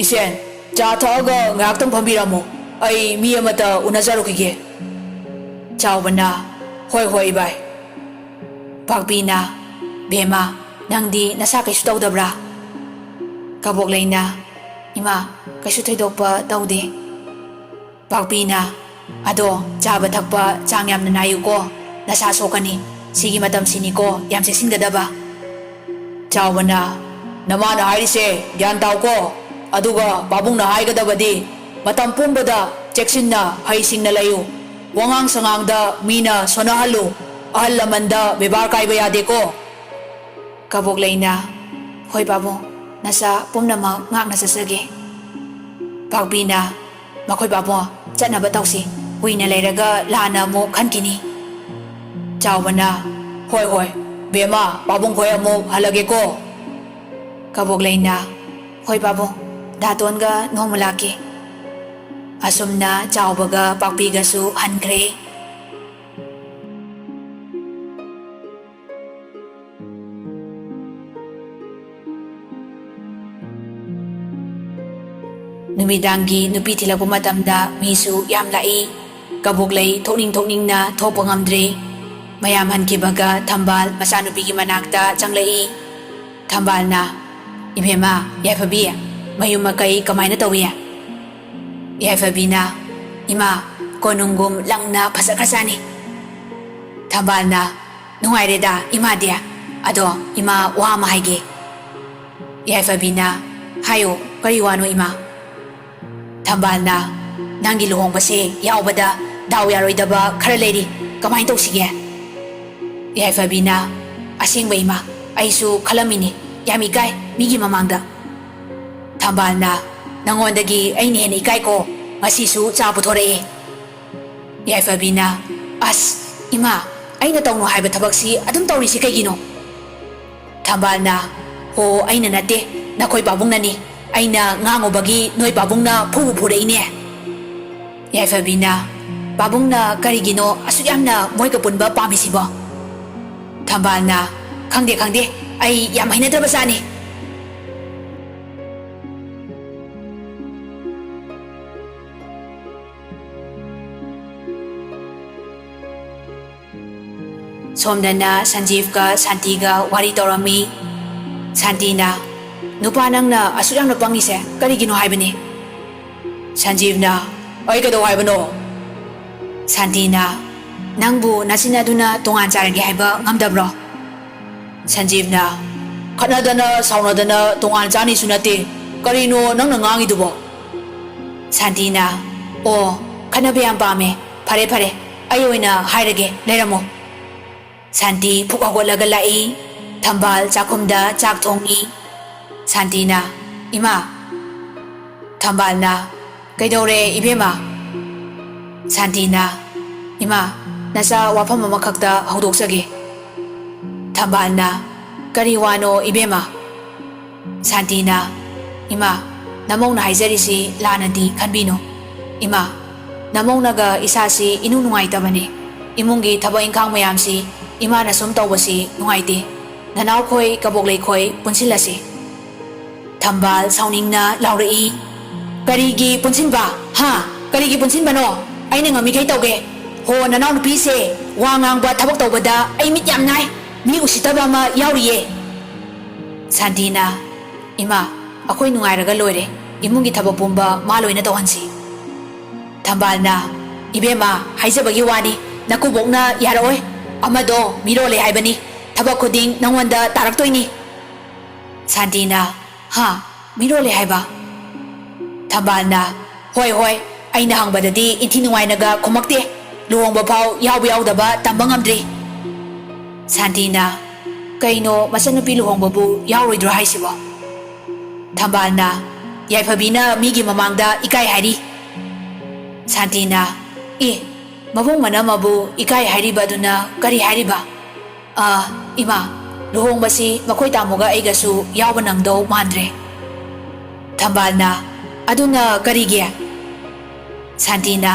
"ꯏꯆꯦꯟ, ꯆꯥ ꯊꯛꯑꯒ ꯉꯥꯏꯍꯥꯛꯇꯪ ꯐꯝꯕꯤꯔꯝꯃꯨ꯫ ꯑꯩ ꯃꯤ ꯑꯃꯇ ꯎꯅꯖꯔꯨꯈꯤꯒꯦ꯫" ꯆꯥꯎꯕꯅ, "ꯍꯣꯏ, ꯍꯣꯏ, ꯏꯕꯥꯏ꯫" ꯄꯥꯛꯄꯤꯅ, "ꯕꯦꯝꯃ, ꯅꯪꯗꯤ ꯅꯁꯥ ꯀꯩꯁꯨ ꯇꯧꯗꯕ꯭ꯔꯥ?" ꯀꯕꯣꯛꯂꯩꯅ, "ꯏꯃꯥ, ꯀꯩꯁꯨ ꯊꯣꯏꯗꯣꯛꯄ ꯇꯧꯗꯦ꯫" ꯄꯥꯛꯄꯤꯅ, "ꯑꯗꯣ ꯆꯥꯕ ꯊꯛꯄ ꯆꯥꯡ ꯌꯥꯝꯅ ꯅꯥꯏꯌꯨꯀꯣ, ꯅꯁꯥ ꯁꯣꯛꯀꯅꯤ꯫ ꯁꯤꯒꯤ ꯃꯇꯝꯁꯤꯅꯤꯀꯣ ꯌꯥꯝ ꯆꯦꯛꯁꯤꯟꯒꯗꯕ꯫" ꯆꯥꯎꯕꯅ, "ꯅꯃꯥꯅ ꯍꯥꯏꯔꯤꯁꯦ ꯒ꯭ꯌꯥꯟ ꯇꯥꯎꯀꯣ꯫ ꯑꯗꯨꯒ ꯄꯥꯕꯨꯡꯅ ꯍꯥꯏꯒꯗꯕꯗꯤ, ꯃꯇꯝ ꯄꯨꯝꯕꯗ ꯆꯦꯛꯁꯤꯟꯅ ꯍꯩꯁꯤꯡꯅ ꯂꯩꯌꯨ꯫ ꯋꯥꯉꯥꯡ ꯁꯉꯥꯡꯗ ꯃꯤꯅ ꯁꯣꯟꯅꯍꯜꯂꯨ꯫ ꯑꯍꯜ ꯂꯃꯟꯗ ꯕꯦꯕꯥꯔ ꯀꯥꯏꯕ ꯌꯥꯗꯦꯀꯣ꯫" ꯀꯕꯣꯛꯂꯩꯅ, "ꯍꯣꯏ ꯄꯥꯕꯨꯡ, ꯅꯆꯥ ꯄꯨꯝꯅꯃꯛ ꯉꯥꯛꯅ ꯆꯠꯆꯒꯦ꯫" ꯄꯥꯛꯄꯤꯅ, "ꯃꯈꯣꯏ ꯄꯥꯕꯨꯡ, ꯆꯠꯅꯕ ꯇꯧꯁꯤ꯫ ꯀꯨꯏꯅ ꯂꯩꯔꯒ ꯂꯥꯟꯅ ꯑꯃꯨꯛ ꯈꯟꯈꯤꯅꯤ꯫" ꯆꯥꯎꯕꯅ, "ꯍꯣꯏ, ꯍꯣꯏ, ꯕꯦꯝꯃ, ꯄꯥꯕꯨꯡ ꯈꯣꯏ ꯑꯃꯨꯛ ꯍꯜꯂꯒꯦꯀꯣ꯫" ꯀꯕꯣꯛꯂꯩꯅ, "ꯍꯣꯏ ꯄꯥꯕꯨꯡ, ꯗꯥꯇꯣꯟꯒ ꯅꯣꯡꯃ ꯂꯥꯛꯀꯦ꯫" ꯑꯁꯨꯝꯅ ꯆꯥꯎꯕꯒ ꯄꯥꯛꯄꯤꯒꯁꯨ ꯍꯟꯈ꯭ꯔꯦ꯫ ꯅꯨꯃꯤꯗꯥꯡꯒꯤ ꯅꯨꯄꯤ ꯊꯤꯜꯂꯛꯄ ꯃꯇꯝꯗ ꯃꯤꯁꯨ ꯌꯥꯝ ꯂꯥꯛꯏ꯫ ꯀꯕꯣꯛꯂꯩ ꯊꯣꯛꯅꯤꯡ ꯊꯣꯛꯅꯤꯡꯅ ꯊꯣꯛꯄ ꯉꯝꯗ꯭ꯔꯦ꯫ ꯃꯌꯥꯝ ꯍꯟꯈꯤꯕꯒ ꯊꯝꯕꯥꯜ ꯃꯆꯥꯅꯨꯄꯤꯒꯤ ꯃꯅꯥꯛꯇ ꯆꯪꯂꯛꯏ꯫ ꯊꯝꯕꯥꯜꯅ, "ꯏꯕꯦꯝꯃ, ꯌꯥꯏꯐꯕꯤ, ꯃꯌꯨꯝ ꯃꯀꯩ ꯀꯃꯥꯏꯅ ꯇꯧꯏ?" ꯌꯥꯏꯐꯕꯤꯅ, "ꯏꯃꯥ, ꯀꯣꯅꯨꯡꯒꯨꯝ ꯂꯪꯅ ꯐꯖꯈ꯭ꯔꯖꯥꯠꯅꯤ꯫ ꯊꯝꯕꯥꯜꯅ, "ꯅꯨꯡꯉꯥꯏꯔꯦꯗ ꯏꯃꯥꯗꯤ꯫ ꯑꯗꯣ ꯏꯃꯥ, ꯋꯥ ꯑꯃ ꯍꯥꯏꯒꯦ꯫" ꯌꯥꯏꯐꯕꯤꯅ, "ꯍꯥꯏꯌꯣ, ꯀꯔꯤ ꯋꯥꯅꯣ ꯏꯃꯥ?" ꯊꯝꯕꯥꯜꯅ, "ꯅꯪꯒꯤ ꯂꯨꯍꯣꯡꯕꯁꯦ ꯌꯥꯎꯕꯗ ꯗꯥꯎ ꯌꯥꯔꯣꯏꯗꯕ ꯈꯔ ꯂꯩꯔꯤ, ꯀꯃꯥꯏꯅ ꯇꯧꯁꯤꯒꯦ?" ꯌꯥꯏꯐꯕꯤꯅ, "ꯑꯁꯦꯡꯕ ꯏꯃꯥ, ꯑꯩꯁꯨ ꯈꯜꯂꯝꯃꯤꯅꯤ, ꯌꯥꯝ ꯏꯀꯥꯏ ꯃꯤꯒꯤ ꯃꯃꯥꯡꯗ꯫" ꯊꯝꯕꯥꯜꯅ, "ꯅꯉꯣꯟꯗꯒꯤ ꯑꯩꯅ ꯍꯦꯟꯅ ꯏꯀꯥꯏꯀꯣ, ꯉꯁꯤꯁꯨ ꯆꯥ ꯄꯨꯊꯣꯔꯛꯑꯦ꯫" ꯌꯥꯏꯐꯕꯤꯅ, "ꯑꯁ, ꯏꯃꯥ, ꯑꯩꯅ ꯇꯧꯅꯨ ꯍꯥꯏꯕ ꯊꯕꯛꯁꯤ ꯑꯗꯨꯝ ꯇꯧꯔꯤꯁꯤ ꯀꯩꯒꯤꯅꯣ?" ꯊꯝꯕꯥꯜꯅ, "ꯍꯣ, ꯑꯩꯅ ꯅꯠꯇꯦ, ꯅꯈꯣꯏ ꯄꯥꯕꯨꯡꯅꯅꯤ꯫ ꯑꯩꯅ ꯉꯥꯡꯉꯨꯕꯒꯤ ꯅꯣꯏ ꯄꯥꯕꯨꯡꯅ ꯐꯨꯕꯨ ꯐꯨꯔꯛꯏꯅꯦ꯫" ꯌꯥꯏꯐꯕꯤꯅ, "ꯄꯥꯕꯨꯡꯅ ꯀꯔꯤꯒꯤꯅꯣ ꯑꯁꯨꯛ ꯌꯥꯝꯅ ꯃꯣꯏꯒ ꯄꯨꯟꯕ ꯄꯥꯝꯃꯤꯁꯤꯕꯣ?" ꯊꯝꯕꯥꯜꯅ, "ꯈꯪꯗꯦ, ꯈꯪꯗꯦ, ꯑꯩ ꯌꯥꯝ ꯍꯩꯅꯗ꯭ꯔꯕ ꯖꯥꯠꯅꯤ꯫" ꯁꯣꯝꯗꯅ ꯁꯟꯖꯤꯞꯀ ꯁꯥꯟꯇꯤꯒ ꯋꯥꯔꯤ ꯇꯧꯔꯝꯃꯤ꯫ ꯁꯥꯟꯇꯤꯅ, "ꯅꯨꯄꯥ ꯅꯪꯅ ꯑꯁꯨꯛ ꯌꯥꯝꯅ ꯄꯪꯉꯤꯁꯦ ꯀꯔꯤꯒꯤꯅꯣ ꯍꯥꯏꯕꯅꯤ?" ꯁꯟꯖꯤꯞꯅ, "ꯑꯩ ꯀꯩꯗꯧ ꯍꯥꯏꯕꯅꯣ?" ꯁꯥꯟꯇꯤꯅ, "ꯅꯪꯕꯨ ꯅꯆꯤꯟ ꯑꯗꯨꯅ ꯇꯣꯉꯥꯟ ꯆꯥꯔꯒꯦ ꯍꯥꯏꯕ ꯉꯝꯗꯕ꯭ꯔꯣ?" ꯁꯟꯖꯤꯞꯅ, "ꯈꯠꯅꯗꯅ ꯁꯥꯎꯅꯗꯅ ꯇꯣꯉꯥꯟ ꯆꯥꯅꯤꯁꯨ ꯅꯠꯇꯦ꯫ ꯀꯔꯤꯅꯣ ꯅꯪꯅ ꯉꯥꯡꯉꯤꯗꯨꯕꯣ?" ꯁꯥꯟꯇꯤꯅ, "ꯑꯣ, ꯈꯠꯅꯕ ꯌꯥꯝ ꯄꯥꯝꯃꯦ꯫ ꯐꯔꯦ, ꯐꯔꯦ, ꯑꯩ ꯑꯣꯏꯅ ꯍꯥꯏꯔꯒꯦ, ꯂꯩꯔꯝꯃꯣ꯫" ꯁꯥꯟꯇꯤ ꯐꯨꯛ ꯍꯧꯒꯠꯂꯒ ꯂꯥꯛꯏ꯫ ꯊꯝꯕꯥꯜ ꯆꯥꯛꯈꯨꯝꯗ ꯆꯥꯛ ꯊꯣꯡꯉꯤ꯫ ꯁꯥꯟꯇꯤꯅ, "ꯏꯃꯥ꯫" ꯊꯝꯕꯥꯜꯅ, "ꯀꯩꯗꯧꯔꯦ ꯏꯕꯦꯝꯃ?" ꯁꯥꯟꯇꯤꯅ, "ꯏꯃꯥ, ꯅꯆꯥ ꯋꯥꯐꯝ ꯑꯃꯈꯛꯇ ꯍꯧꯗꯣꯛꯆꯒꯦ꯫" ꯊꯝꯕꯥꯜꯅ, "ꯀꯔꯤ ꯋꯥꯅꯣ ꯏꯕꯦꯝꯃ?" ꯁꯥꯟꯇꯤꯅ, "ꯏꯃꯥ, ꯅꯃꯧꯅ ꯍꯥꯏꯖꯔꯤꯁꯤ ꯂꯥꯟꯅꯗꯤ ꯈꯟꯕꯤꯅꯨ꯫ ꯏꯃꯥ, ꯅꯃꯧꯅꯒ ꯏꯁꯥꯁꯤ ꯏꯅꯨꯡ ꯅꯨꯡꯉꯥꯏꯇꯕꯅꯤ꯫ ꯏꯃꯨꯡꯒꯤ ꯊꯕꯛ ꯏꯪꯈꯥꯡ ꯃꯌꯥꯝꯁꯤ ꯏꯃꯥꯅ ꯁꯨꯝ ꯇꯧꯕꯁꯤ ꯅꯨꯡꯉꯥꯏꯇꯦ꯫ ꯅꯅꯥꯎꯈꯣꯏ ꯀꯕꯣꯛ ꯂꯩꯈꯣꯏ ꯄꯨꯟꯁꯤꯜꯂꯁꯤ꯫" ꯊꯝꯕꯥꯜ ꯁꯥꯎꯅꯤꯡꯅ ꯂꯥꯎꯔꯛꯏ, "ꯀꯔꯤꯒꯤ ꯄꯨꯟꯁꯤꯟꯕ? ꯍꯥ? ꯀꯔꯤꯒꯤ ꯄꯨꯟꯁꯤꯟꯕꯅꯣ? ꯑꯩꯅ ꯉꯝꯃꯤꯈꯩ ꯇꯧꯒꯦ꯫ ꯍꯣ, ꯅꯅꯥꯎꯅꯨꯄꯤꯁꯦ ꯋꯥ ꯉꯥꯡꯕ, ꯊꯕꯛ ꯇꯧꯕꯗ ꯑꯩ ꯃꯤꯠ ꯌꯥꯝ ꯅꯥꯏ꯫ ꯃꯤ ꯎꯁꯤꯠꯇꯕ ꯑꯃ ꯌꯥꯎꯔꯤꯌꯦ꯫" ꯁꯥꯟꯇꯤꯅ, "ꯏꯃꯥ, ꯑꯩꯈꯣꯏ ꯅꯨꯡꯉꯥꯏꯔꯒ ꯂꯣꯏꯔꯦ꯫ ꯏꯃꯨꯡꯒꯤ ꯊꯕꯛ ꯄꯨꯝꯕ ꯃꯥ ꯂꯣꯏꯅ ꯇꯧꯍꯟꯁꯤ꯫" ꯊꯝꯕꯥꯜꯅ, "ꯏꯕꯦꯝꯃ, ꯍꯥꯏꯖꯕꯒꯤ ꯋꯥꯅꯤ, ꯅꯀꯨꯕꯣꯛꯅ ꯌꯥꯔꯛꯑꯣꯏ꯫ ꯑꯃꯗꯣ ꯃꯤꯔꯣꯜꯂꯦ ꯍꯥꯏꯕꯅꯤ, ꯊꯕꯛ ꯈꯨꯗꯤꯡ ꯅꯪꯉꯣꯟꯗ ꯇꯥꯔꯛꯇꯣꯏꯅꯤ꯫" ꯁꯥꯟꯇꯤꯅ, "ꯍꯥ? ꯃꯤꯔꯣꯜꯂꯦ ꯍꯥꯏꯕ?" ꯊꯝꯕꯥꯜꯅ, "ꯍꯣꯏ, ꯍꯣꯏ, ꯑꯩꯅ ꯍꯪꯕꯗꯗꯤ ꯏꯟꯊꯤ ꯅꯨꯡꯉꯥꯏꯅꯒ ꯈꯨꯝꯃꯛꯇꯦ꯫ ꯂꯨꯍꯣꯡꯕ ꯐꯥꯎ ꯌꯥꯎꯕ ꯌꯥꯎꯗꯕ ꯇꯝꯕ ꯉꯝꯗ꯭ꯔꯤ꯫" ꯁꯥꯟꯇꯤꯅ, "ꯀꯩꯅꯣ, ꯃꯆꯟꯅꯨꯄꯤ ꯂꯨꯍꯣꯡꯕꯕꯨ ꯌꯥꯎꯔꯣꯏꯗ꯭ꯔꯣ ꯍꯥꯏꯁꯤꯕꯣ?" ꯊꯝꯕꯥꯜꯅ, "ꯌꯥꯏꯐꯕꯤꯅ ꯃꯤꯒꯤ ꯃꯃꯥꯡꯗ ꯏꯀꯥꯏ ꯍꯥꯏꯔꯤ꯫" ꯁꯥꯟꯇꯤꯅ, "ꯑꯦ, ꯃꯕꯨꯡ ꯃꯅꯝ ꯑꯃꯕꯨ ꯏꯀꯥꯏ ꯍꯥꯏꯔꯤꯕ ꯑꯗꯨꯅ ꯀꯔꯤ ꯍꯥꯏꯔꯤꯕ? ꯑ, ꯏꯃꯥ, ꯂꯨꯍꯣꯡꯕꯁꯤ ꯃꯈꯣꯏ ꯇꯥꯃꯣꯒ ꯑꯩꯒꯁꯨ ꯌꯥꯎꯕ ꯅꯪꯗꯧ ꯃꯥꯟꯗ꯭ꯔꯦ꯫" ꯊꯝꯕꯥꯜꯅ, "ꯑꯗꯨꯅ ꯀꯔꯤꯒꯤ?" ꯁꯥꯟꯇꯤꯅ,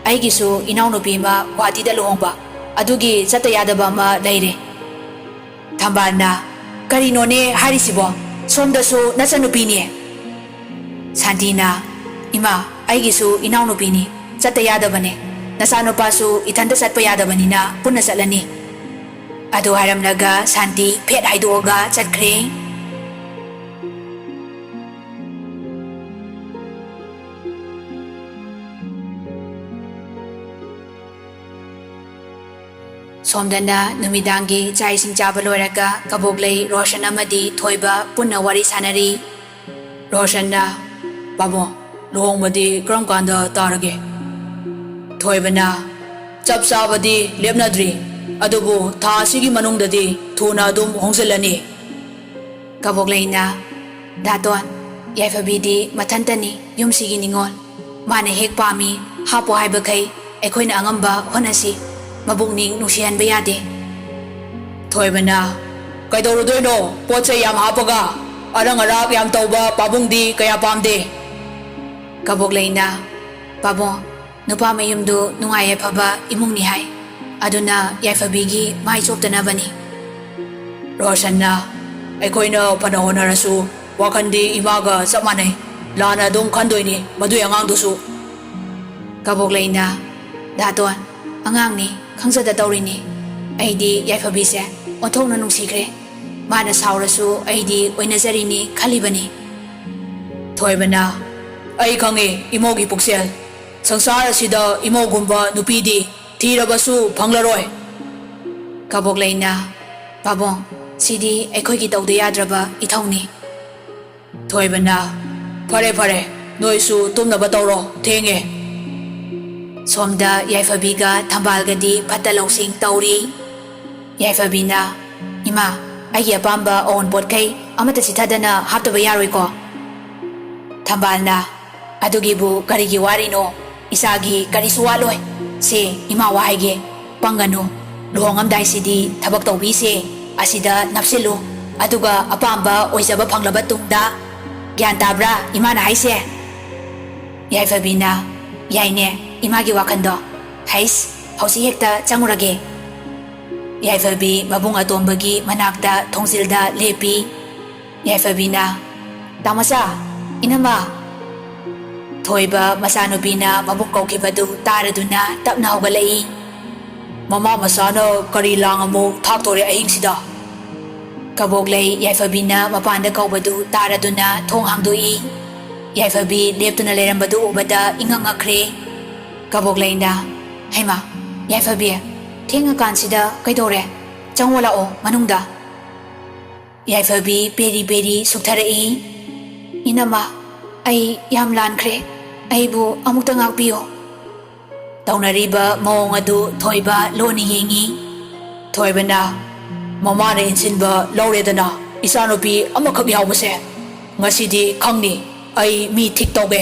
"ꯑꯩꯒꯤꯁꯨ ꯏꯅꯥꯎꯅꯨꯄꯤ ꯑꯃ ꯒꯨꯍꯥꯇꯤꯗ ꯂꯨꯍꯣꯡꯕ, ꯑꯗꯨꯒꯤ ꯆꯠꯇ ꯌꯥꯗꯕ ꯑꯃ ꯂꯩꯔꯦ꯫" ꯊꯝꯕꯥꯜꯅ, "ꯀꯔꯤꯅꯣꯅꯦ ꯍꯥꯏꯔꯤꯁꯤꯕꯣ? ꯁꯣꯝꯗꯁꯨ ꯅꯆꯟꯅꯨꯄꯤꯅꯦ꯫" ꯁꯥꯟꯇꯤꯅ, "ꯏꯃꯥ, ꯑꯩꯒꯤꯁꯨ ꯏꯅꯥꯎꯅꯨꯄꯤꯅꯤ, ꯆꯠꯇ ꯌꯥꯗꯕꯅꯦ꯫ ꯅꯆꯥꯅꯨꯄꯥꯁꯨ ꯏꯊꯟꯇ ꯆꯠꯄ ꯌꯥꯗꯕꯅꯤꯅ ꯄꯨꯟꯅ ꯆꯠꯂꯅꯤ꯫" ꯑꯗꯨ ꯍꯥꯏꯔꯝꯂꯒ ꯁꯥꯟꯇꯤ ꯐꯦꯠ ꯍꯥꯏꯗꯣꯛꯑꯒ ꯆꯠꯈ꯭ꯔꯦ꯫ ꯁꯣꯝꯗꯅ ꯅꯨꯃꯤꯗꯥꯡꯒꯤ ꯆꯥꯛ ꯏꯁꯤꯡ ꯆꯥꯕ ꯂꯣꯏꯔꯒ ꯀꯕꯣꯛꯂꯩ, ꯔꯣꯁꯟ ꯑꯃꯗꯤ ꯊꯣꯏꯕ ꯄꯨꯟꯅ ꯋꯥꯔꯤ ꯁꯥꯟꯅꯔꯤ꯫ ꯔꯣꯁꯟꯅ, "ꯄꯥꯕꯨꯡ, ꯂꯨꯍꯣꯡꯕꯗꯤ ꯀꯔꯝ ꯀꯥꯟꯗ ꯇꯥꯔꯒꯦ?" ꯊꯣꯏꯕꯅ, "ꯆꯞ ꯆꯥꯕꯗꯤ ꯂꯦꯞꯅꯗ꯭ꯔꯤ, ꯑꯗꯨꯕꯨ ꯊꯥ ꯑꯁꯤꯒꯤ ꯃꯅꯨꯡꯗꯗꯤ ꯊꯨꯅ ꯑꯗꯨꯝ ꯍꯣꯡꯖꯤꯜꯂꯅꯤ꯫" ꯀꯕꯣꯛꯂꯩꯅ, "ꯗꯥꯇꯣꯟ, ꯌꯥꯏꯐꯕꯤꯗꯤ ꯃꯊꯟꯇꯅꯤ ꯌꯨꯝꯁꯤꯒꯤ ꯅꯤꯉꯣꯜ꯫ ꯃꯥꯅ ꯍꯦꯛ ꯄꯥꯝꯃꯤ ꯍꯥꯞꯄꯣ ꯍꯥꯏꯕꯈꯩ ꯑꯩꯈꯣꯏꯅ ꯑꯉꯝꯕ ꯍꯣꯠꯅꯁꯤ꯫ ꯃꯕꯨꯛꯅꯤꯡ ꯅꯨꯡꯁꯤꯍꯟꯕ ꯌꯥꯗꯦ꯫" ꯊꯣꯏꯕꯅ, "ꯀꯩꯗꯧꯔꯨꯗꯣꯏꯅꯣ? ꯄꯣꯠ ꯆꯩ ꯌꯥꯝ ꯍꯥꯞꯄꯒ ꯑꯔꯪ ꯑꯔꯥꯛ ꯌꯥꯝ ꯇꯧꯕ ꯄꯥꯕꯨꯡꯗꯤ ꯀꯌꯥ ꯄꯥꯝꯗꯦ꯫" ꯀꯕꯣꯛꯂꯩꯅ, "ꯄꯥꯕꯨꯡ, ꯅꯨꯄꯥ ꯃꯌꯨꯝꯗꯨ ꯅꯨꯡꯉꯥꯏ ꯌꯥꯏꯐꯕ ꯏꯃꯨꯡꯅꯤ ꯍꯥꯏ꯫ ꯑꯗꯨꯅ ꯌꯥꯏꯐꯕꯤꯒꯤ ꯃꯥꯏ ꯆꯣꯞꯇꯅꯕꯅꯤ꯫" ꯔꯣꯁꯟꯅ, "ꯑꯩꯈꯣꯏꯅ ꯐꯅ ꯍꯣꯠꯅꯔꯁꯨ ꯋꯥꯈꯜꯗꯤ ꯏꯃꯥꯒ ꯆꯞ ꯃꯥꯟꯅꯩ꯫ ꯂꯥꯟꯅ ꯑꯗꯨꯝ ꯈꯟꯗꯣꯏꯅꯤ ꯃꯗꯨꯏ ꯑꯉꯥꯡꯗꯨꯁꯨ꯫" ꯀꯕꯣꯛꯂꯩꯅ, "ꯗꯥꯇꯣꯟ, ꯑꯉꯥꯡꯅꯤ, ꯈꯪꯖꯗ ꯇꯧꯔꯤꯅꯤ꯫ ꯑꯩꯗꯤ ꯌꯥꯏꯐꯕꯤꯁꯦ ꯑꯣꯟꯊꯣꯛꯅ ꯅꯨꯡꯁꯤꯈ꯭ꯔꯦ꯫ ꯃꯥꯅ ꯁꯥꯎꯔꯁꯨ ꯑꯩꯗꯤ ꯑꯣꯏꯅꯖꯔꯤꯅꯤ ꯈꯜꯂꯤꯕꯅꯤ꯫" ꯊꯣꯏꯕꯅ, "ꯑꯩ ꯈꯪꯉꯤ ꯏꯃꯧꯒꯤ ꯄꯨꯛꯆꯦꯜ꯫ ꯁꯪꯁꯥꯔ ꯑꯁꯤꯗ ꯏꯃꯧꯒꯨꯝꯕ ꯅꯨꯄꯤꯗꯤ ꯊꯤꯔꯕꯁꯨ ꯐꯪꯂꯔꯣꯏ꯫ ꯀꯕꯣꯛꯂꯩꯅ, "ꯄꯥꯕꯨꯡ, ꯁꯤꯗꯤ ꯑꯩꯈꯣꯏꯒꯤ ꯇꯧꯗ ꯌꯥꯗ꯭ꯔꯕ ꯏꯊꯧꯅꯤ꯫" ꯊꯣꯏꯕꯅ, "ꯐꯔꯦ ꯐꯔꯦ, ꯅꯣꯏꯁꯨ ꯇꯨꯝꯅꯕ ꯇꯧꯔꯣ, ꯊꯦꯡꯉꯦ꯫" ꯁꯣꯝꯗ ꯌꯥꯏꯐꯕꯤꯒ ꯊꯝꯕꯥꯜꯒꯗꯤ ꯐꯠꯇ ꯂꯧꯁꯤꯡ ꯇꯧꯔꯤ꯫ ꯌꯥꯏꯐꯕꯤꯅ, "ꯏꯃꯥ, ꯑꯩꯒꯤ ꯑꯄꯥꯝꯕ ꯑꯋꯨꯟꯄꯣꯠꯈꯩ ꯑꯃꯠꯇ ꯆꯤꯠꯊꯗꯅ ꯍꯥꯞꯇꯕ ꯌꯥꯔꯣꯏꯀꯣ?" ꯊꯝꯕꯥꯜꯅ, "ꯑꯗꯨꯒꯤꯕꯨ ꯀꯔꯤꯒꯤ ꯋꯥꯔꯤꯅꯣ? ꯏꯆꯥꯒꯤ ꯀꯔꯤꯁꯨ ꯋꯥꯠꯂꯣꯏ꯫ ꯁꯦ, ꯏꯃꯥ ꯋꯥ ꯍꯥꯏꯒꯦ, ꯄꯪꯒꯅꯨ꯫ ꯂꯨꯍꯣꯡꯉꯝꯗꯥꯏꯁꯤꯗꯤ ꯊꯕꯛ ꯇꯧꯕꯤꯁꯦ ꯑꯁꯤꯗ ꯅꯞꯁꯤꯜꯂꯨ, ꯑꯗꯨꯒ ꯑꯄꯥꯝꯕ ꯑꯣꯏꯖꯕ ꯐꯪꯂꯕ ꯇꯨꯡꯗ꯫ ꯒ꯭ꯌꯥꯟ ꯇꯥꯕ꯭ꯔꯥ ꯏꯃꯥꯅ ꯍꯥꯏꯁꯦ?" ꯌꯥꯏꯐꯕꯤꯅ, "ꯌꯥꯏꯅꯦ, ꯏꯃꯥꯒꯤ ꯋꯥꯈꯜꯗꯣ꯫ ꯍꯩꯁ, ꯍꯧꯖꯤꯛ ꯍꯦꯛꯇ ꯆꯪꯉꯨꯔꯒꯦ꯫" ꯌꯥꯏꯐꯕꯤ ꯃꯕꯨꯡ ꯑꯇꯣꯝꯕꯒꯤ ꯃꯅꯥꯛꯇ ꯊꯣꯡꯖꯤꯜꯗ ꯂꯦꯞꯄꯤ꯫ ꯌꯥꯏꯐꯕꯤꯅ, "ꯇꯥꯃꯣꯆꯥ, ꯏꯅꯝꯃ꯫" ꯊꯣꯏꯕ ꯃꯆꯥꯅꯨꯄꯤꯅ ꯃꯕꯨꯡ ꯀꯧꯈꯤꯕꯗꯨ ꯇꯥꯔꯗꯨꯅ ꯇꯞꯅ ꯍꯧꯒꯠꯂꯛꯏ꯫ "ꯃꯃꯥ ꯃꯆꯥꯅ ꯀꯔꯤ ꯂꯥꯡ ꯑꯃꯨꯛ ꯊꯥꯛꯇꯣꯔꯦ ꯑꯍꯤꯡꯁꯤꯗ?" ꯀꯕꯣꯛꯂꯩ ꯌꯥꯏꯐꯕꯤꯅ ꯃꯄꯥꯟꯗ ꯀꯧꯕꯗꯨ ꯇꯥꯔꯗꯨꯅ ꯊꯣꯡ ꯍꯥꯡꯗꯣꯛꯏ꯫ ꯌꯥꯏꯐꯕꯤ ꯂꯦꯞꯇꯨꯅ ꯂꯩꯔꯝꯕꯗꯨ ꯎꯕꯗ ꯏꯉꯛ ꯉꯛꯈ꯭ꯔꯦ꯫ ꯀꯕꯣꯛꯂꯩꯅ, "ꯍꯩꯃꯥ, ꯌꯥꯏꯐꯕꯤ, ꯊꯦꯡꯉꯀꯥꯟꯁꯤꯗ ꯀꯩꯗꯧꯔꯦ? ꯆꯪꯉꯣ ꯂꯥꯛꯑꯣ ꯃꯅꯨꯡꯗ꯫" ꯌꯥꯏꯐꯕꯤ ꯄꯦꯔꯤ ꯄꯦꯔꯤ ꯁꯨꯛꯊꯔꯛꯏ꯫ "ꯏꯅꯝꯃ, ꯑꯩ ꯌꯥꯝ ꯂꯥꯟꯈ꯭ꯔꯦ꯫ ꯑꯩꯕꯨ ꯑꯃꯨꯛꯇ ꯉꯥꯛꯄꯤꯌꯨ꯫" ꯇꯧꯅꯔꯤꯕ ꯃꯑꯣꯡ ꯑꯗꯨ ꯊꯣꯏꯕ ꯂꯣꯟꯅ ꯌꯦꯡꯉꯤ꯫ ꯊꯣꯏꯕꯅ, "ꯃꯃꯥꯅ ꯏꯟꯁꯤꯟꯕ ꯂꯧꯔꯦꯗꯅ, ꯏꯆꯥꯅꯨꯄꯤ ꯑꯃꯈꯛ ꯌꯥꯎꯕꯁꯦ꯫ ꯉꯁꯤꯗꯤ ꯈꯪꯅꯤ ꯑꯩ ꯃꯤ ꯊꯤꯛ ꯇꯧꯒꯦ꯫"